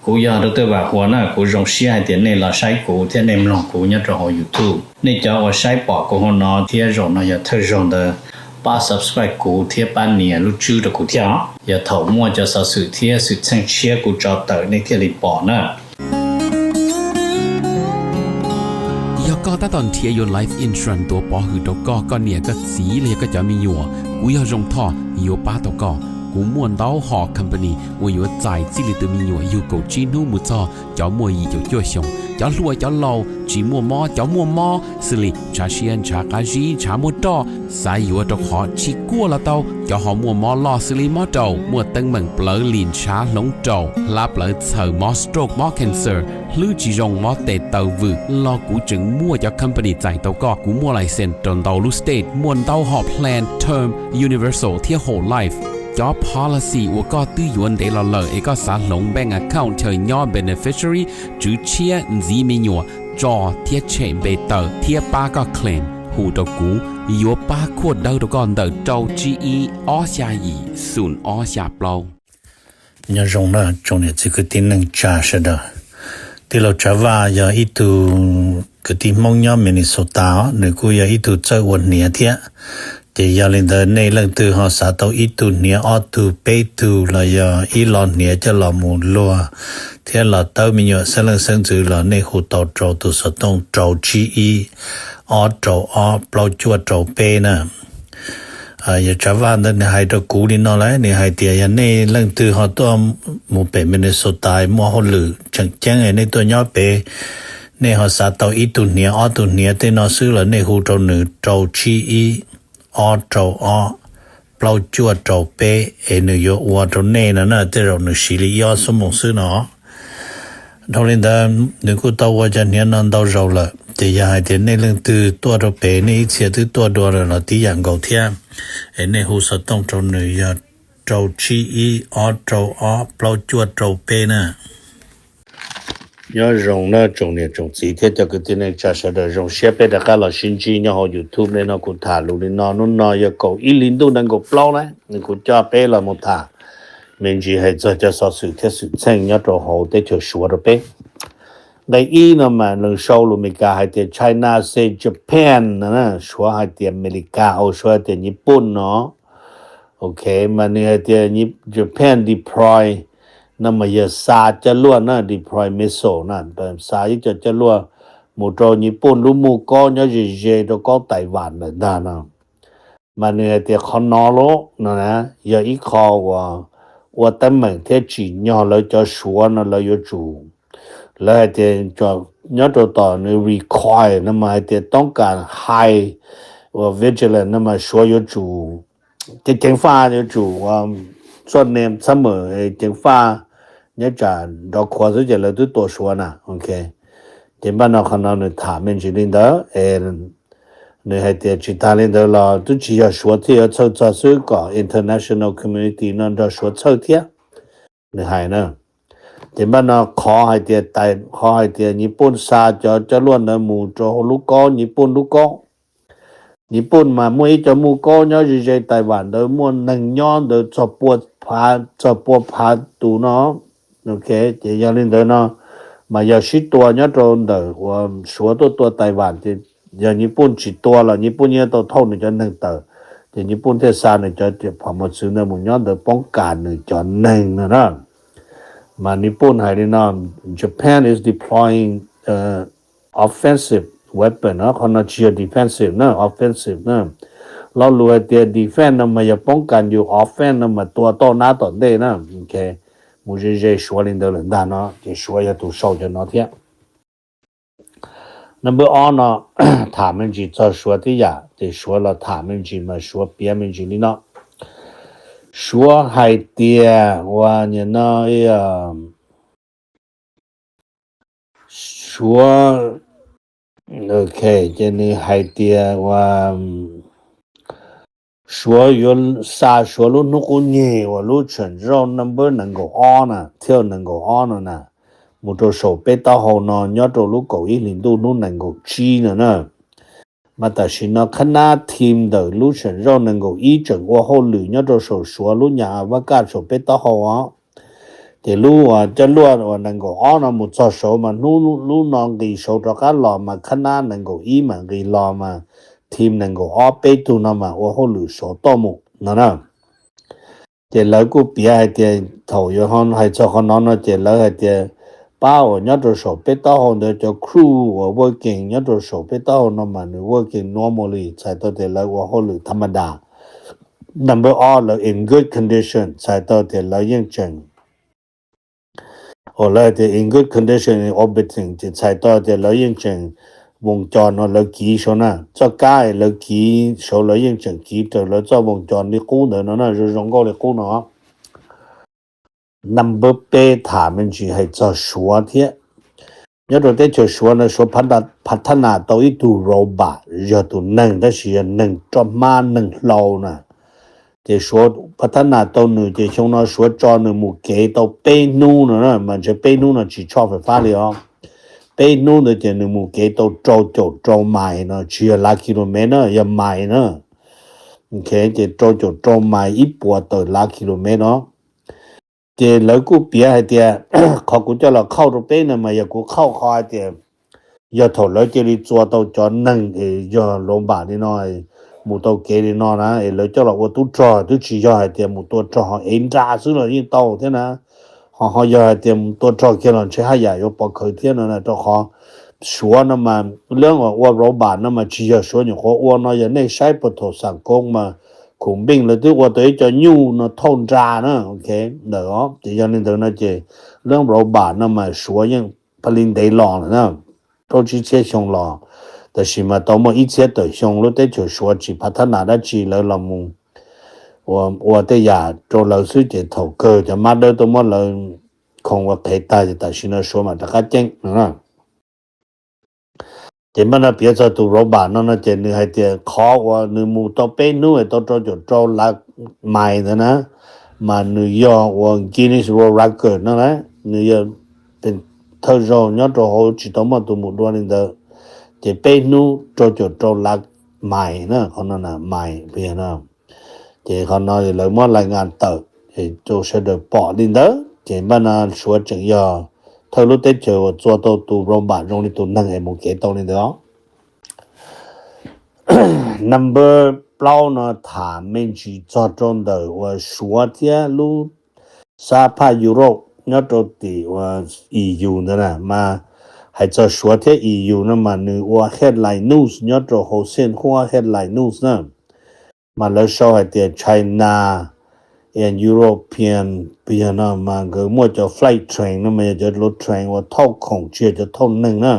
Kuv yog Dr. Vam Huas na, kuv zoo siab hais tias nej los saib kuv thiab nej mloog kuv nyob rau hauv YouTube. Nej cov uas saib pom kuv hauv no thiab zaum no yog thawj zaug ntawd, pab subscribe kuv thiab pab nias lub tswb rau kuv thiab os. Yog thaum muaj cov xov xwm thiab xwm txheej tshiab kuv tso tawm nej thiaj li pom na. Yog koj tab tom nrhiav yuav life insurance tuav pov hwm rau koj, koj niam koj txiv los yog koj cov me nyuam, kuv yog Zoo Thoj yuav pab tau koj. Kuv muaj ntau hom company uas yuav txais txij li tus me nyuam yug kaum tsib hnub mus txog cov muaj yim caum cuaj xyoos, cov hluas cov laus, tsis muaj mob cov muaj mob, xws li ntshav siab ntshav qab zib ntshav muaj roj, xav yuav rau qhov tsis kuaj los tau, cov ho muaj mob loj xws li mob raum, muaj teeb meem plawv lim ntshav hloov raum, hlab plawv txhaws, mob stroke, mob cancer, hlwb tsis zoo, mob tes taw vwm los kuv tseem muaj cov company txais tau koj. Kuv muaj license rau ntau lub state, muaj ntau hom plan term, universal thiab whole life. Cov policy uas koj twb yuav ntev los lawm es koj xav hloov bank account chaw nyob beneficiary, tswv tshiab, ntxiv me nyuam, tso thiab tshem npe tawm thiab pab koj claim, hu rau kuv, yuav pab khuaj dawb rau koj ntawm rau tsib ib ob xya yim xoom ob xya plaub. Nyob zoo na tsoom niam txiv kwv tij neej tsa sawv daws. Tij laug Tsav Vaj yog ib tug kwv tij Hmoob nyob Minnesota os, nws kuj yog ib tug txawj ua hniav thiab. Ces yog li ntawd nej leej twg ho xav tau ib tug hniav ob tug peb tug los yog ib lo hniav coj los mus luag thiab los tawb me nyuam xeeb leej xeeb ntxwv los nej hu tau rau tus xov tooj rau tsib ib ob rau ob plaub cuaj rau peb na. Yog Tsav Vaj ntawd nws hais rau kuv li no lawm, nws hais tias yog nej leej twg ho tuaj mus pem Minnesota muaj hauj lwm tseem ceeb nej tuaj nyob pem, nej ho xav tau ib tug hniav ob tug hniav tej no xwb los nej hu rau nws rau tsib ib ob rau ob plaub cuaj rau peb es nws yuav ua rau nej no na, tej zaum nws siv li ib ob xuab moos xwb no. Dhau li ntawd nws kuj tau ua cov hniav no ntau zaus lawm, ces yog hais tias nej leej twg tuaj rau pem nej ib txhia twb tuaj dua lawm los tib yam nkaus thiab, es nej hu xov tooj rau nws yog rau tsib ib ob rau ob plaub cuaj rau peb na. Nyob zoo na tsoom niam tsoom txiv thiab cov kwv tij neej tsa sawv daws, zoo siab peb rov qab los sib ntsib nyob hauv YouTube. Nim no kuv tham lus li no, hnub no yog kaum ib hli ntuj nees nkaum plaub na, kuv coj peb los mus tham me ntsis hais txog cov xov xwm thiab xwm txheej nyob rau hauv teb chaws Suav rau peb. Nqe ib no mas nws sau lus Amelikas hais tias China say Japan no, Suav hais tias Amelikas, Suav hais tias Nyij Pooj no. Ok, mas nws hais tias Japan deploy no mas yog xa coj luaj na, deploy missile na, xa ib co coj luaj mus rau Nyij Pooj lub muj kaub nyob ze ze rau kaub Taiwan lawm ntag no. Mas nws hais tias qhov no lub no na yog ib qho uas ua teeb meem thiab tsim nyog lawv cov Suav no lawv yuav tsum, lawv hais tias nyob rau tom nws require no mas hais tias toob kas high uas vigilance no mas Suav yuav tsum ceev faj, yuav tsum txoj nem txhab mem ceev faj nyob tsam nrov khuav xwb ces lawv twb tua Suav na. Ok, ces npaj no qhov no nws tham me ntsis li ntawd es nws hais tias tsis tas li ntawd los twb tsis yog Suav thiaj yuav txhawj txog xwb, kom international community no nrog Suav txhawj thiab, nws hais na. Ces npaj no qhov hais tias, qhov hais tias Nyij Pooj xa cov coj luaj ntawd mus rau hauv lub kaub, Nyij Pooj lub kaub, Nyij Pooj mas muaj ib co muj kaub nyob ze ze Taiwan ntawd muaj neeg nyob ntawd txog pua phav tus no. Ok, ces yog li ntawd no mas yog sib tua nyob rau ntawm uas Suav tuaj tua Taiwan ces yog Nyij Pooj tsis tua los Nyij Pooj yeej tau thauj nws cov neeg tawm, ces Nyij Pooj thiaj xa nws cov phom mos txwv ntawd mus nyob ntawd poob kas nws cov neeg no na. Mas Nyij Pooj hais li no, Japan is deploying offensive weapon, qhov no tsis yog defensive na, offensive na. Lo lus hais tias defense no mas yog poob kas yus, offense no mas tua toj nab tom ntej na. Mus ze ze Suav li ntawd lawm ntag no, ces Suav yog tus sau cov no thiab. Number ob no tham me ntsis txog Suav tib yam, ces Suav los tham me ntsis mas Suav piav me ntsis li no. Suav hais tias uas nim no Suav, ok, ces nws hais tias uas Suav yuav xa Suav lub hnub qub nyeg uas lub tsham zauj number nees nkaum ob na, thiab nees nkaum ob no na, mus rau saum peb taub hau no nyob rau lub kaum ib hlis ntuj hnub nees nkaum tsib no na. Mas tam sim no qhab nab team ntawm lub tsham zauj nees nkaum ib tseem ua hauj lwm nyob rau saum Suav lub nyam vaj kaj saum peb taub hau os. Ces lub uas coj luaj uas nees nkaum ob no mus txog saud mas hnub lub no nqis saud rov qab los mas khab nab nees nkaum ib mas nqis los mas team nees nkaum ob peb tug no mas ua hauj lwm saud toj mus no na. Ces lawv kuj piav hais tias thaum yuav hais txog qhov no no ces lawv hais tias pab uas nyob rau saum peb taub hau ntawd cov crew uas working nyob rau saum peb taub hau no mas nws working normally txhais tau tias lawv ua hauj lwm tha ma das. Number ob, lawv in good condition txhais tau tias lawv yeej tseem uas lawv tias in good condition in orbiting ces txhais tau tias lawv yeej tseem voos cos no lawv kiv saud na, txoj kab lawv kiv saud lawv yeej tseem kiv raws lawv txoj voos cos li qub ntawd no na, zoo zoo nkauj li qub no. Number peb tham me ntsis hais txog Suav thiab. Nyob rau teb chaws Suav no Suav phav thab nas tau ib tug robot yog tus neeg tab sis yog neeg roj hmab neeg hlau na. Ces Suav phav thab nas tau nws ces xyoo no Suav tso nws mus kev tau peb hnub no na, mas ntshe peb hnub no tsis tshoj fais fab li os. Peb hnub ntawd ces nws mus kev tau rau caum rau mais no, tsis yog lav kilomev na, yog mais na. Ces rau caum rau mais ib puas tawm lav kilomev no. Ces lawv kuj piav hais tias qhov kuv coj los qhauj rau peb no mas yog kuv qhauj qhov hais tias yog thaum lawv cia li txua tau cov neeg es yog lov npam li no, mus tau kev li no na es lawv coj los ua tub rog, twb tsis yog hais tias mus tua rog ho ev nra xwb los yeej tau thiab na. Ho ho yog hais tias mus tua rog kiag los ntshe haj yam yuav pov khawv thiab no na, rau qhov Suav no mas leej uas ua robot no mas tsis yog Suav nyuam qhuav ua no, yog nej saib puag thaum xam koob mas khoom npeej lawv twb ua tau ib co nyuj no thauj nra na, ok, ntawm os. Ces yog li ntawd no ces leej robot no mas Suav yeej pha li ntev los lawm na, rau tsib txhiab xyoo los, tab sis mas tau muaj ib txhiab tawm xyoo lub teb chaws Suav tsis phav thab nas dab tsi, lawv los mus ua tej yam rau lawv xwb ces thaum kawg cov mab dawb tuaj muab lawv khoom ua qhev tag ces tam sim no Suav mam rov qab ceeb no na. Ces npaj no piav txog tus robot no no ces nws hais tias qhov uas nws mus tau peb hnub es tau rau caum rau lav mais ntawd na, mas nws yog ua Guinness World Record no na, nws yog thawj zaug nyob rau hauv tsis tau muaj tus mus dua li ntawd. Ces peb hnub rau caum rau lav mais na, qhov no na mais no. Ces qhov no lawv muab lais ngas tawm rau sawv daws pom li ntawd ces npaj no Suav tseem yog thawj lub teb chaws uas txua tau tus robot zoo li tus neeg es mus kev tau li ntawd os. Number plaub no tham me ntsis txog rau ntawm uas Suav thiab lub sab phaj Europe nyob rau tim uas E U ntawd na, mas hais txog Suav thiab E U no mas nws ua headline news nyob rau hauv Xeev Huab headline news na, mas lawv sau hais tias China and European pig no mas nkawd muaj cov freight train no mas yog cov lub train uas thauj khoom tsis yog cov thauj neeg na.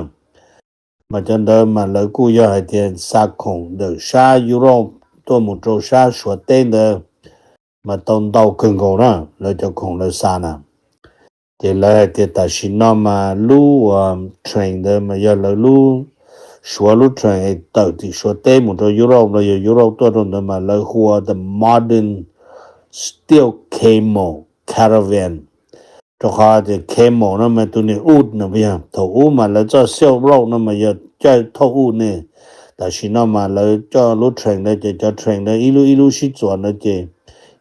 Mas cov ntawd mas lawv kuj yog hais tias xa khoom ntawm sab Europe tuaj mus rau sab Suav teb ntawd mas tau ntau kawg nkaus na, lawv cov khoom lawv xa na. Ces lawv hais tias tam sim no mas lub uas train ntawd mas yog lawv lub, Suav lub train es tawm tim Suav teb mus rau Europe los yog Europe tuaj rau ntawd mas lawv hu ua the modern steel camel caravan. Rau qhov tias camel no mas tus niag ut no yog thaum ub mas lawv txoj Silk Road no mas yog coj thauj ut ne. Tam sim no mas lawv coj lub train ntawd ces cov train ntawd ib lub ib lub sib txuas ntawd ces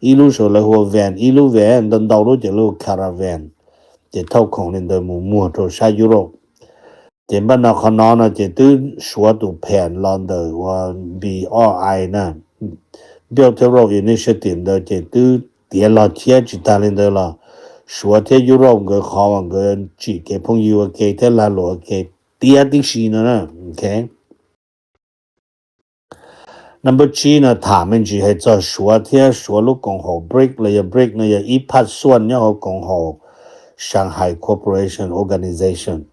ib lub saum lawv hu ua van, ib lub van ntau ntau lub ces lub caravan. Ces thauj khoom li ntawd mus muag rau sab Europe. Ces npaj no qhov no no ces twb Suav tus pheem los ntawm uas B R I na, Belt and Road Initiative ntawd ces twb tiav los thiab. Tsis tas li ntawd los Suav thiab Europe nkawd qhov uas nkawd tsim kev phooj ywg ua ke thiab lag luam ua ke tiav tib si no na. Number tsib no tham me ntsis hais txog Suav thiab Suav lub koom haum BRIC los yog BRIC no yog ib phaj xuaj nyob hauv koom haum Shanghai Cooperation Organization.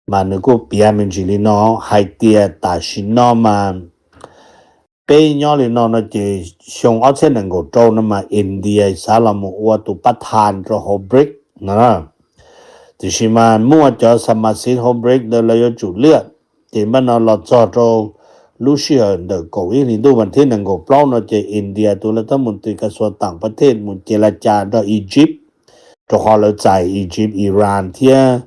Mas nws kuj piav me ntsis li no hais tias tam sim no mas peb nyob li no no ces xyoo ob txhiab nees nkaum rau no mas India xav los mus ua tus pab thas rau hauv BRIC no. Tiam sis mas muaj cov xa mas xiv hauv BRIC ntawd lawv yuav tsum liaj. Ces npaj no los txog rau lub sij hawm ntawm kaum ib hlis ntuj vas thib nees nkaum plaub no ces India tus lawv tab mus tis kas xuas tam pas thej mus ces la cas nrog Egypt, rau qhov lawv txais Egypt, Iran thiab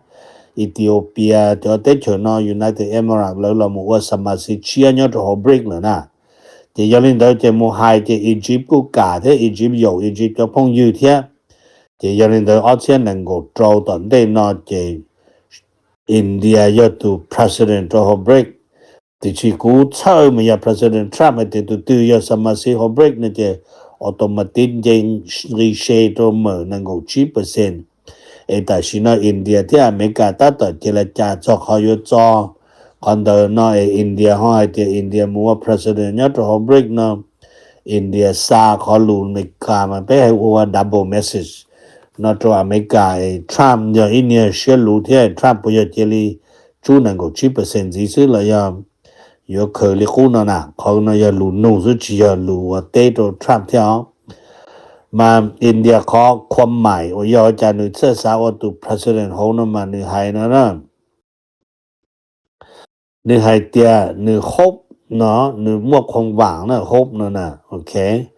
Ethiopia, cov teb chaws no United Emirates lawv los mus ua xa mas xiv tshiab nyob rau hauv BRIC lawm na. Ces yog li ntawd ces mus hais ces Egypt kuj kam thiab Egypt yaum Egypt cov phooj ywg thiab. Ces yog li ntawd ob txhiab nees nkaum rau tom ntej no ces India yog tus president rau hauv BRICS. Tiam sis kuv txhawj mas yog President Trump hais tias tus twg yog xab mas xib hauv BRICS no ces automatic nce nqi se rau mawm nees nkaum tsib percent. Es tam sim no India thiab Amelikas tab tom cia li cas txog qhov yuav txog qhov ntawd no es India ho hais tias India mus ua president nyob rau hauv BRICS no, India xa qhov lus Amelikas mas peb hais ua double message no rau Amelikas es Trump yog ib niag siab luv thiab Trump puas yog cia li tsub nees nkaum tsib percent ntxiv xwb los yog yuav khaws li qub no na. Qhov no yog lus nug xwb tsis yog lus uas teb rau Trump thiab os. Mas India qhov khua maim uas yog cas nws txawj xav ua tus president hauv no mas nws hais no na, nws hais tias nws hope no, nws muaj khua vam na, hope no na, ok,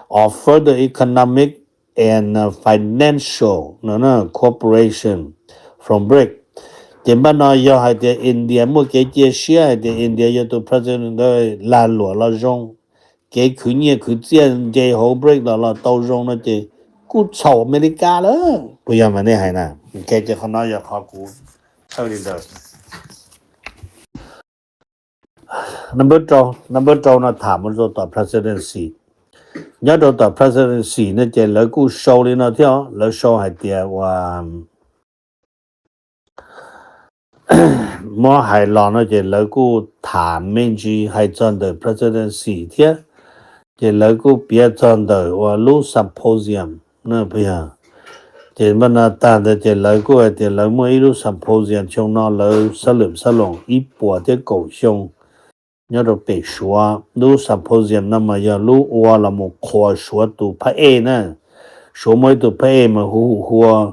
of further economic and uh, financial no na, cooperation from BRICS. Ces npaj no yog hais tias India muaj kev cia siab hais tias India yog tus president ntawd lag luam los zoo, kev khwv nyiaj khwv txiaj nce hauv BRICS los los tau zoo no ces kuj txhaum Amelikas lawm. Puas yog mas nej hais na? Ok, ces qhov no yog qhov kuv txhawj li ntawd. Number rau, number rau no tham mus rau tom presidency. Nyob rau tom presidency no ces lawv kuj sau li no thiab, lawv sau hais tias uas muab hais los no ces lawv kuj tham me ntsis hais txog ntawm presidency thiab. Ces lawv kuj piav txog ntawm uas lub symposium no, ces npaj no tag ntawd ces lawv kuj hais tias lawv muaj ib lub symposium xyoo no lawv xab lwm xab loos ib puas thiab kaum xyoo nyob rau pem Suav. Lub symposium no mas yog lub ua los mus qhuas Suav tus phab ej na. Suav muaj ib tug phab ej mas hu hu ua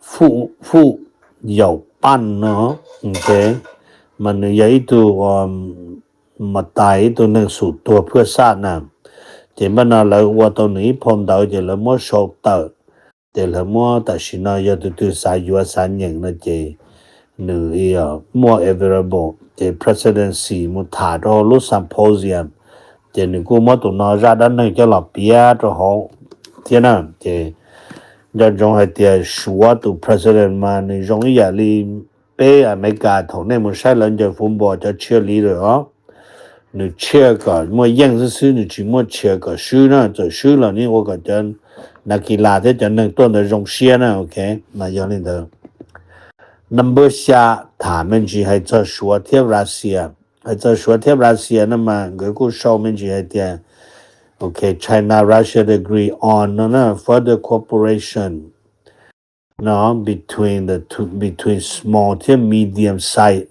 Fuj Yaum Paj no, mas nws yog ib tug mas tais ib tug neeg xum tuag phwaj xaj na. Ces npaj no lawv ua tau nws ib phau ntawv ces lawv muab sau tawm. Ces lawv muab tam sim no yog tus twg xav yuav xav nyeem no ces nws muaj available. Ces presidency mus tham rau hauv lub symposium, ces nws kuj muab tus no zaj dab neeg coj los piav rau hauv thiab na. Ces nco ntsoov hais tias Suav tus president mas nws zoo ib yam li peb Amelikas thaum nej mus saib lawv ncaws fuv npos cov cheerleader os, nws cheer kom muaj yeej xwb xwb, nws tsis muaj cheer kom swb na. Txawm swb los nws ua kom cov nas kis las thiab cov neeg tuaj ntawd zoo siab na. Ok, mas yog li ntawd. Number xya, tham me ntsis hais txog Suav thiab Russia. Hais txog Suav thiab Russia no mas nkawd kuj sau me ntsis hais tias, ok, China Russia agree on no na, further cooperation no between the two, between small thiab medium size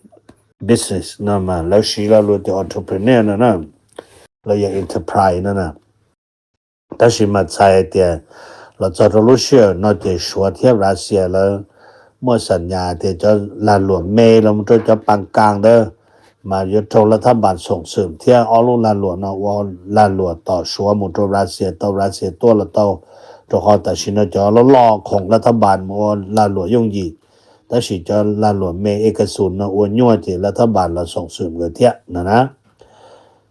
business no mas lawv siv lo lus tias entrepreneur no na, los yog enterprise no na. Tab sis mas txhais hais tias los txog rau lub sij hawm no ces Suav thiab Russia lawv muaj xam nyas tias cov lag luam me los mus rau cov pas kas ntawd mas yuav raug lav thab npas xoom xwm thiab ob lub lag luam no ua lag luam tom Suav mus rau Russia tau, Russia tuaj los tau, rau qhov tam sim no cov loj loj khoom lav thab npas mus ua lag luam yooj yim, tab sis cov lag luam me e ka xus no ua nyuaj ces lav thab npas los xoom xwm nkawd thiab no na.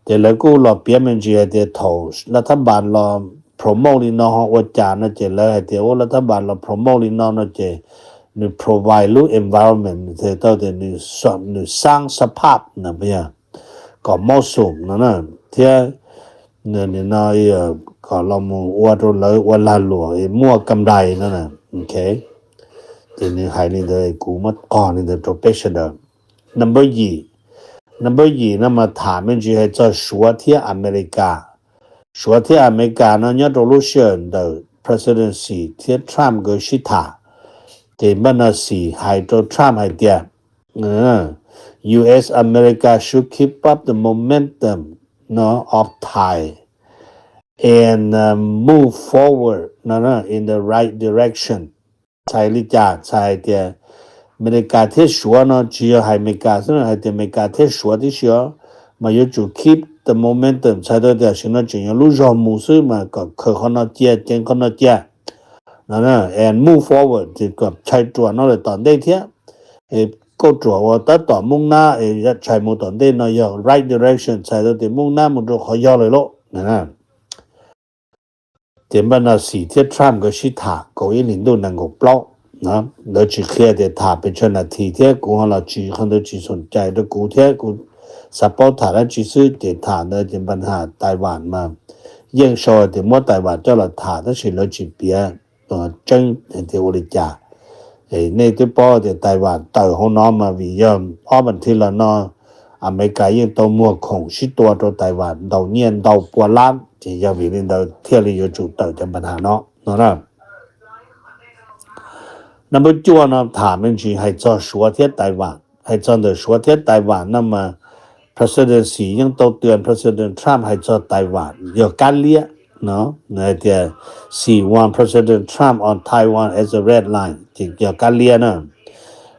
Ces lawv kuj los piav me ntsis hais tias thaum lav thab npas los promote li no ho ua cas no ces lawv hais tias ua lav thab npas los promote li no no ces nws provide lub environment, tau tias nws xaab xab phaj no, kom mob xum no na, thiab no kom los mus ua rau lawv ua lag luam muaj kam dais no. Ok, ces nws hais li ntawd kuv muab qog li ntawd rau peb sawv daws. Number yim, number yim no mas tham me ntsis hais txog Suav thiab Amelikas. Suav thiab Amelikas no nyob rau lub sij hawm ntawm presidency thiab Trump nkawd sib tham, ces npaj no xim hais rau Trump hais tias U S America should keep up the momentum no of ties and uh, move forward no no in the right direction. Txhais li cas? Txhais hais tias Amelikas thiab Suav no tsis yog hais Amelikas xwb, hais tias Amelikas thiab Suav tib si os, mas yuav tsum keep the momentum, txhais tau tias sim no tseem yog lub zog mus xwb mas kom khaws qhov no cia, ceev qhov no cia no, and move forward, ces kom tshais ruam no lawm tom ntej thiab. Kauj ruam uas tab tom mooj nab es tshais mus tom ntej no yog right direction, txhais tau tias mooj nab mus rau qhov yog lawm lauj. Ces npaj no Xi thiab Trump nkawd sib tham kaum ib hlis ntuj nees nkaum plaub, lawv tsis qhia tias tham pes tsawg nas this thiab kuv ho los tsis, qhov ntawd tsis xom cai rau kuv thiab kuv xav paub tham dab tsi xwb. Ces tham ntawd ces npaj no Taiwan mas yeej sau tias muab Taiwan coj los tham tab sis lawv tsis piav tseeb hais tias ua li cas. Nej twb paub tias Taiwan tawm hauv no mas vim yog ob vas thiv los no Amelikas yeej tau muag khoom sib tua rau Taiwan ntau nyiaj ntau pua lab, ces yog vim li ntawd thiaj li yuav tsum tawm cov npaj no no na. Number cuaj no tham me ntsis hais txog Suav thiab Taiwan. Hais txog ntawm Suav thiab Taiwan no mas President Xi yeej tau tw President Trump hais txog Taiwan yog kab liab no. Nws hais tias Xi warned President Trump on Taiwan as a red line, ces yog kab liab na.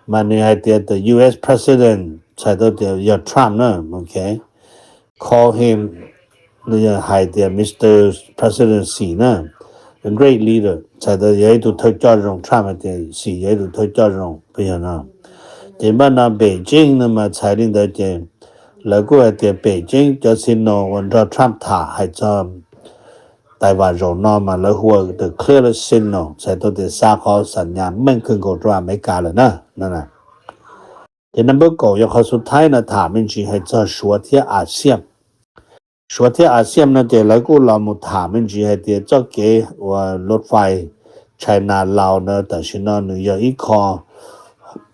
Mas nws hais tias the U S President txhais tau tias yog Trump na, ok, call him, hais tias Mister President Xi na, a great leader, txhais tau yog ib tug thawj coj zoo, Trump hais tias Xi yog ib tug thawj coj zoo, puas yog no? Ces npaj no Beijing no mas txhais li ntawd ces lawv kuj hais tias Beijing cov signal uas nrog Trump tham hais txog Taiwan zaum no mas lawv hu ua the clearest signal, txhais tau tias xa qhov xam nyas meej kawg nkaus rau Amelikas lawm na. Ces number kaum yog qhov xub thaib no tham me ntsis hais txog Suav thiab ASEAN. Suav thiab ASEAN no ces lawv kuj los mus tham me ntsis hais tias txoj kev uas luv fais China Laos na tam sim no nws yog ib qho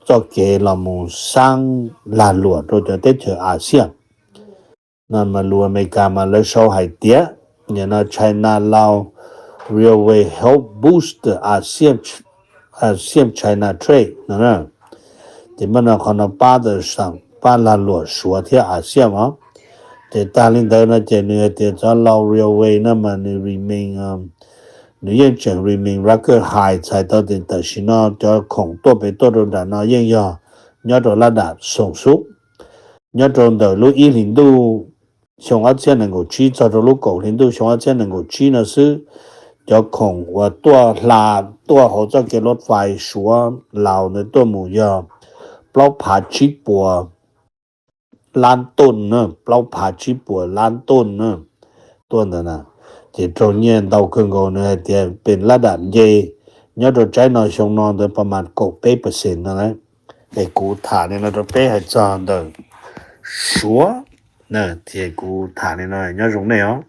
txoj kev los mus xaab lag luam rau cov teb chaws ASEAN. No mas lus Amelikas mas lawv sau hais tias, no China Laos railway help boost ASEAN, ASEAN China trade no. Ces npaj no qhov no pab, pab lag luam Suav thiab ASEAN os. Ces tag li ntawd no ces nws hais tias cov Laos railway no mas nws remain, nws yeej tseem remain record high, txhais tau tias tam sim no cov khoom tuaj pem tuaj rau nram no yeej yog nyob rau lab dam xoom xub. Nyob rau ntawm lub ib hlis ntuj xyoo ob txhiab nees nkaum tsib txog rau lub kaum hli ntuj xyoo ob txhiab nees nkaum tsib no xwb, cov khoom uas tuaj hla tuaj hauv txoj kev luv fais Suav Laos ntawd tuaj mus yog plaub phav tsib puas lab tuj na, plaub phav tsib puas lab tuj na, tuaj ntawd na. Ces raug nyiaj ntau kawg nkaus, nws hais tias pem lab dam nce nyob rau tsaib no xyoo no ntawd pas mas kaum peb percent no. Es kuv tham li no rau peb hais txog ntawm Suav na, ces kuv tham li no, nyob zoo nej os.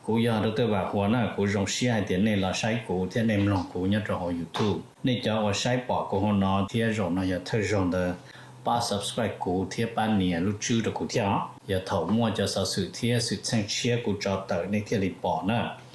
Kuv yog Doctor Vam Huas na, kuv zoo siab hais tias nej los saib kuv thiab nej mloog kuv nyob rau hauv YouTube. Nej cov uas saib pom kuv hauv no thiab zaum no yog thawj zaug ntawd, pab subscribe kuv thiab pab nias lub tswb rau kuv thiab os. Yog thaum muaj cov xov xwm thiab xwm txheej tshiab kuv tso tawm nej thiaj li pom na.